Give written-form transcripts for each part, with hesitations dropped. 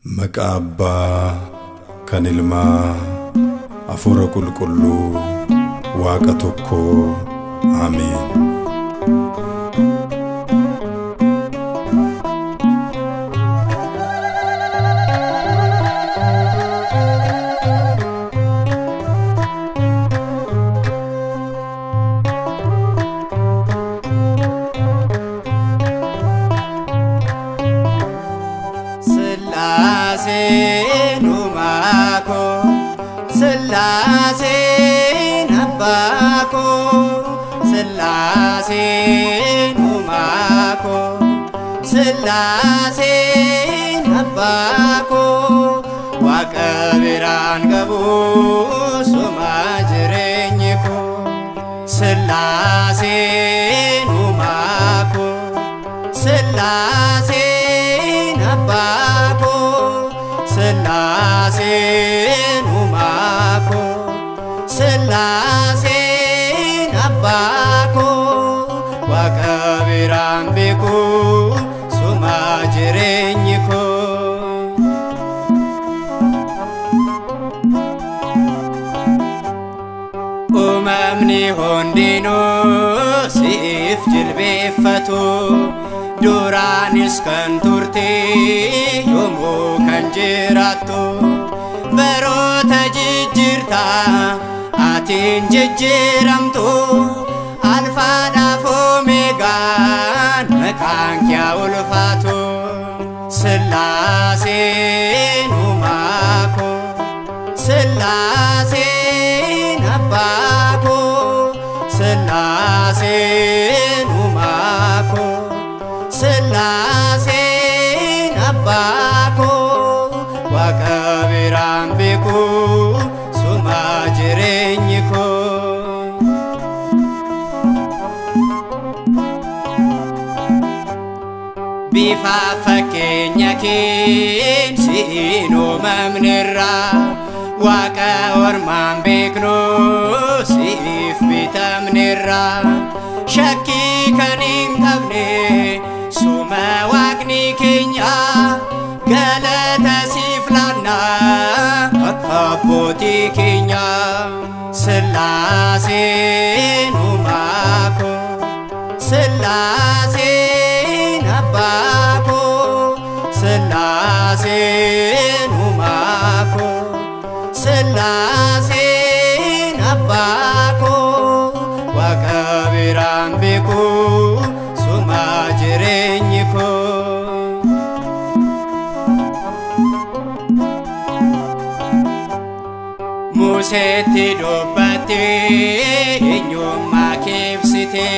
Maqaa Abbaa kan Ilmaa Hafuura Qulqulluu Waaqa tokkoo. Ameen. Sillaaseen uumaa koo, Sillaaseen abbaa koo, Sillaaseen uumaa koo, Sillaaseen abbaa koo, Waaqa biraan qabu suma jireenyi koo, Sillaaseen uumaa koo, Sillaaseen abbaa koo, Sillaaseen uumaa koo, Sillaaseen abbaa koo, Waaqa biraan beeku suma jireenyi koo. Uumamni hundinuu siif jilbeeffatu, duraanis kan turte, yoomuu kan jiraattu, baroota jijjiirta, atiin jijjiiramtu, alfaadhaaf omeegaan maqaan kee ulfaatu. Sillaaseen uumaa koo, Sillaaseen abbaa koo, Sillaaseen uumaa koo, Sillaaseen abbaa koo, Waaqa biraan beeku suma jireenyi koo. Bifa fakkeenya keen siin uumamnerra, Waaqa ormaan beeknu siif bitamnerra, shakkii kan hin qabne suma Waaqni keenya, galata siif laanna akka abbootii keenya. Sillaaseen uumaa koo, Sillaaseen abbaa koo, Sillaaseen uumaa koo, Sillaaseen abbaa koo, Waaqa biraan beeku suma jireenyi koo. Museetti dubbattee eenyummaa keebsite,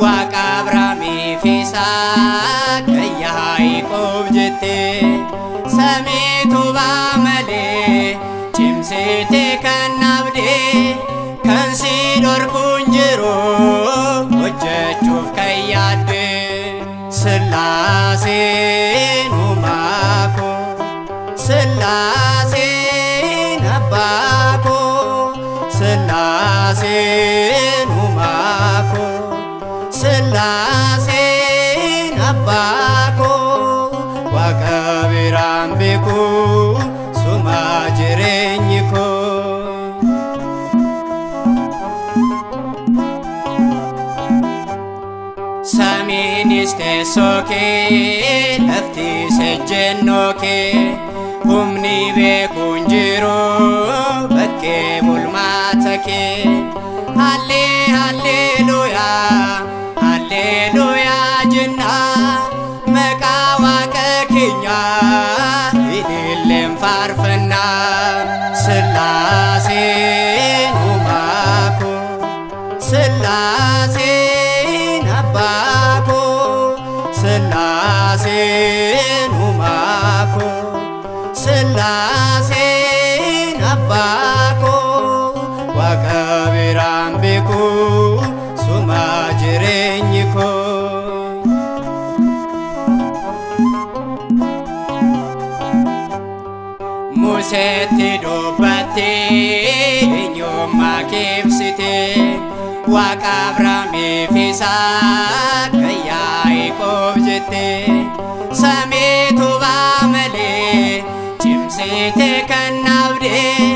Waaqa Abrahaamii fi Isaaq kan Yaaqoob jette, samii tubaa malee cimsite kan dhabde, kan si dhorkuun jiru hojjechuuf kan yaadde. Sillaaseen uumaa koo, Sillaaseen abbaa koo, Sillaaseen uumaa koo, Sillaaseen abbaa koo, Waaqa biraan beeku suma jireenyi koo. Samiinis teessoo kee, laftis ejjennoo kee, humni beekuun jiru bakkee bulmaata kee. Hallee halleluuyaa, halleluuyaa jenna, maqaa Waaqa keenyaa ililleen faarfannaa. Sillaaseen uumaa koo, Sillaaseen abbaa koo, Sillaaseen uumaa koo, Sillaaseen abbaa koo, Waaqa biraan beeku suma jireenyi koo. Museetti dubbattee eenyummaa keebsite, Waaqa Abrahaamii fi Isaaq kan Yaaqoob jette, samii tubaa malee Cabsite kan naabdee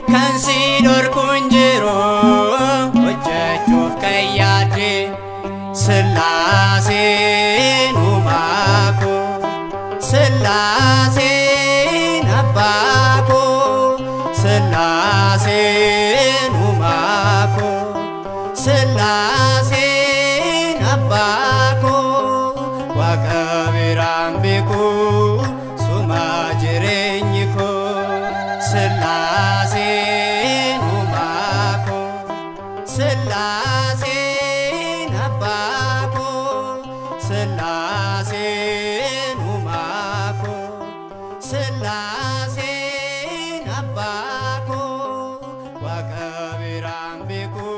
kan si dhorkuun jiru hojjechuuf kan yaadde Sillaaseen uumaa koo Sillaaseen abbaa koo Sillaaseen uumaa koo Sillaaseen abbaa koo Waaqa biraan beeku suma jireenyi koo Sillaaseen uumaa koo Sillaaseen abbaa koo Sillaaseen uumaa koo Sillaaseen abbaa koo Waaqa biraan beeku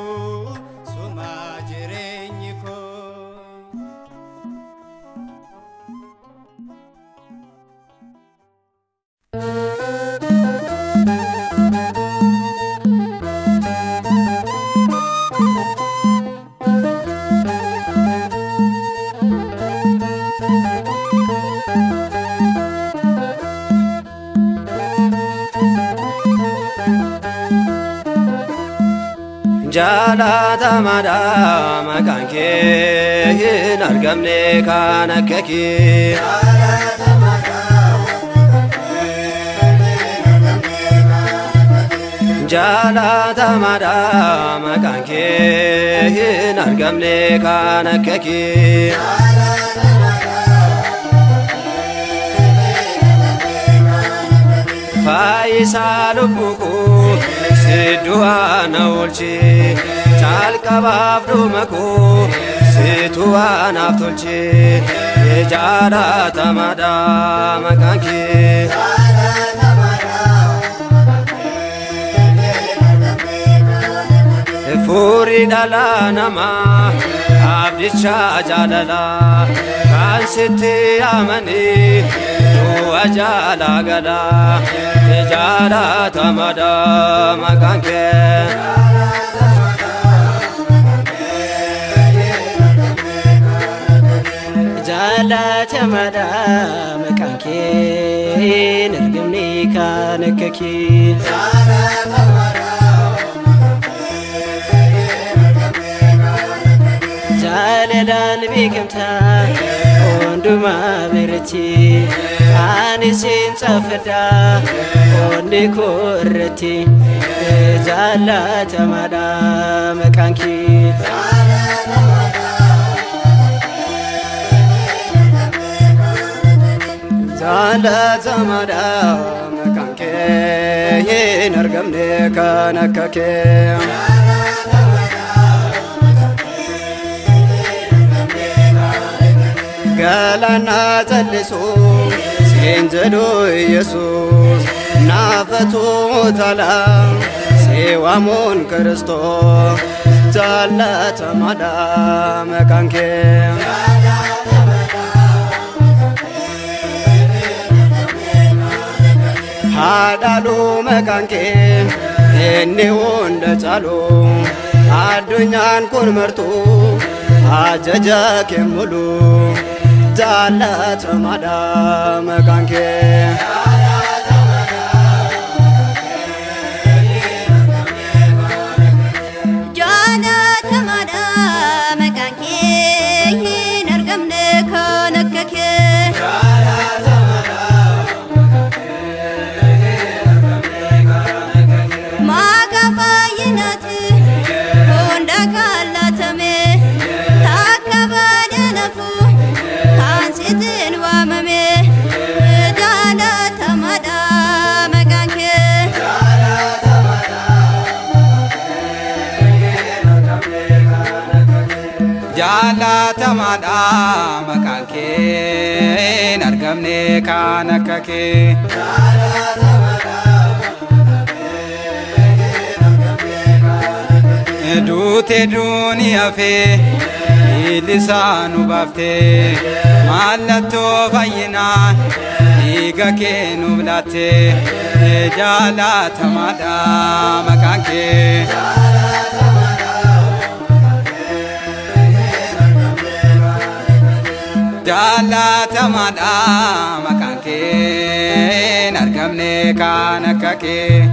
suma jireenyi koo. Jaalatamaadha maqaan kee hin argamne kan akka kee. Jaalatamaadha maqaan kee hin argamne kan akka kee. Faayisaa lubbuu koo si du'aa na oolchee calqabaaf dhuma koo situ anaaf tolchee jaalatamaadha maqaan kee. Furii dhala namaa abdicha jaalalaa kan sitti amanii du'a jaalaa galaa jaalatamaadha maqaan kee. Jaalatamaadha maqaan kee hin argamne kan akka kee. Jaalalaan beekamta hundumaa biratti ani siin caffadha onni koo irratti jaalatamaadha maqaan kee. Jaalatamaadha maqaan kee hin argamne kan akka kee. Galaana jallisu siin jedhu Yesuus naafatu tala si waamuun Kiristoos jaalatamaadha maqaan kee. Haadhaaluu maqaan kee inni hunda caalu addunyaan kun martuu ajaja kee mulu jaalatamaadha maqaan kee. Jaalatamaadha maqaan kee hin argamne kan akka kee. Maqaa fayyinaati hunda kan laatame takka baadhee nafu kan sitiin waamame jaalatamaadha maqaan kee. Jaalatamaadha maqaan kee hin argamne kan akka kee. Duute duuni hafee bilisaa nu baaftee mallattoo fayyinaa dhiiga kee nuuf laattee jaalatamaadha maqaan kee. Jaalatamaadha maqaan kee hin Argamne kan akka kee.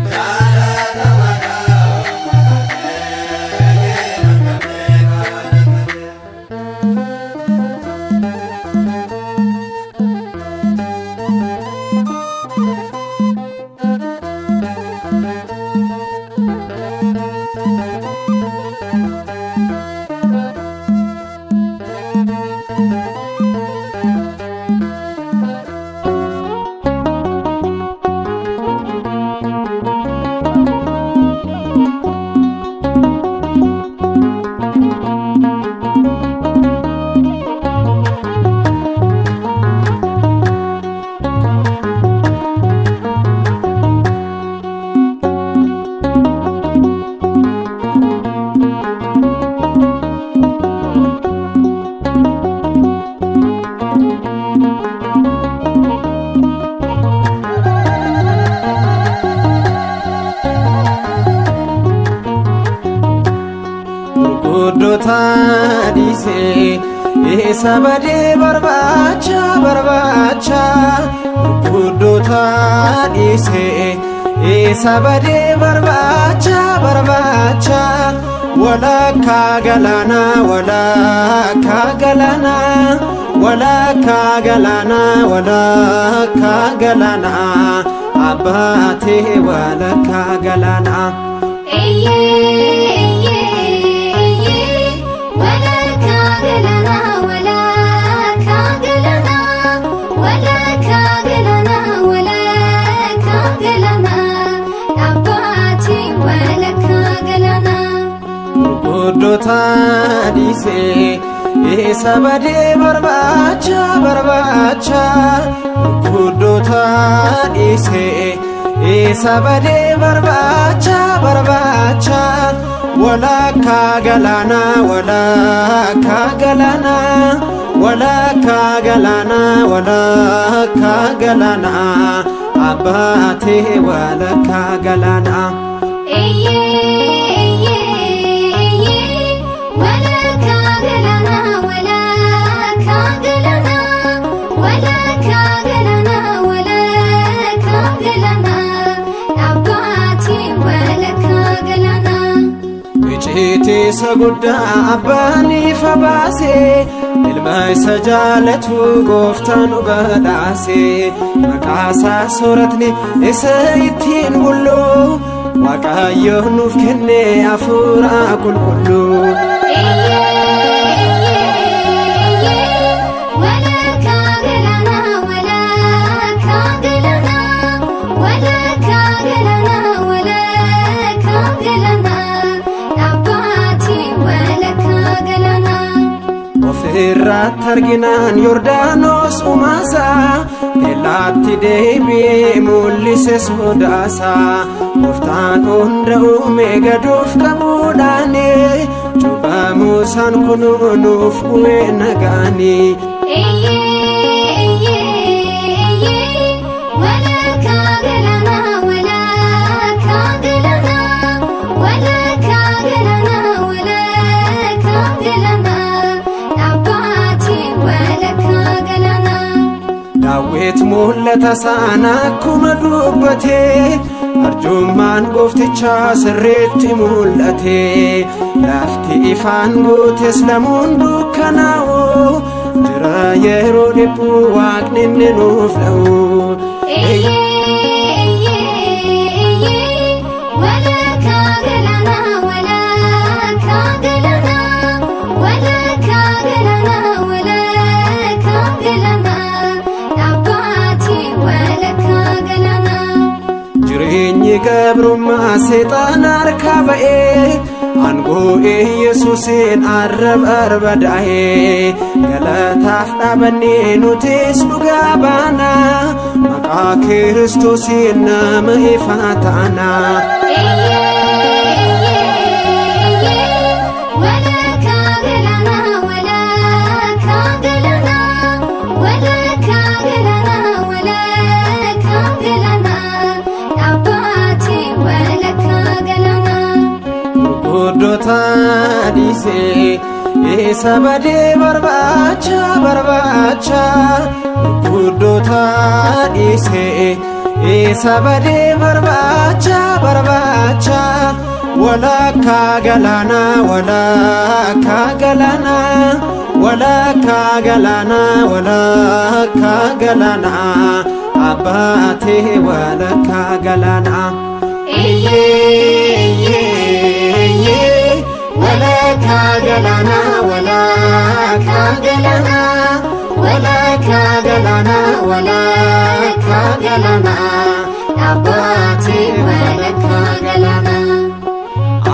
Gurguddoota dhiisee isa badee barbaacha barbaacha. Gurguddoota dhiisee isa badee barbaacha barbaacha. Walakkaa galaanaa, walakkaa galaanaa, walakkaa galaanaa, walakkaa galaanaa, abbaatee walakkaa galaanaa. Gurguddoota dhiisee isa badee barbaacha barbaacha. Gurguddoota dhiisee isa badee barbaacha barbaacha. Walakkaa galaanaa, walakkaa galaanaa, walakkaa galaanaa, walakkaa galaanaa, abbaatee walakkaa galaanaa. Icciitii isa guddaa abbaan ifa baasee, ilma isa jaalatu gooftaan nu badhaase. Maqaa isaa sooratni isa ittiin bullu, Waaqayyo nuuf kenne hafuura qulqulluu. Ofirratti arginaan Yordaanos umaasaa, teellaatti deebi'ee mul'ise sodaasaa. Gooftaan hunda uume gaduuf qabuudhaani, cuuphamuu isaan kunuu nuuf bu'ee nagaani. Daawit mul'ata sana akkuma dubbate, arjummaan gooftichaa sirriitti mul'ate. Lafti ifaan guutes lamuun dukkanaa'u, jira yeroo dhiphuu waaqni inni nuuf dha'u. Jireenyi gabrummaa seexaan harkaa ba'ee, aangoo Yesuusiin arraba barbadaa'ee. Galataaf dhaabannee nutis dhugaa baana, maqaa Kiristoosiin nama ifaa taana. Gurguddoota dhiisee isa badee barbaacha barbaacha. Gurguddoota dhiisee Isa badee barbaacha barbaacha walakkaa galaanaa walakkaa galaanaa walakkaa galaanaa walakkaa galaanaa abbaatee walakkaa galaanaa. Walakkaa galaanaa walakkaa galaanaa walakkaa galaanaa walakkaa galaanaa abbaatee walakkaa galaanaa.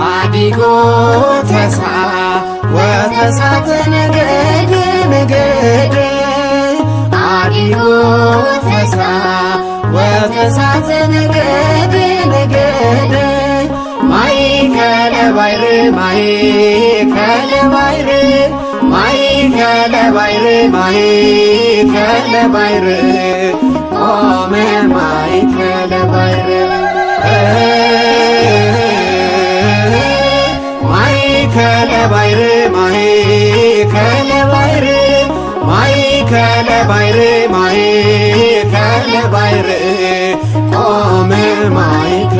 Adigoo tasaa watasaate nagede nagede adigoo tasaa watasaate nagede nagede maayikala bayre maayikala bayre maayikala bayre maayikala bayre qoome maayikala bayre. Maayikala bayre maayikala bayre maayikala bayre maayikala bayre qoome maayikala.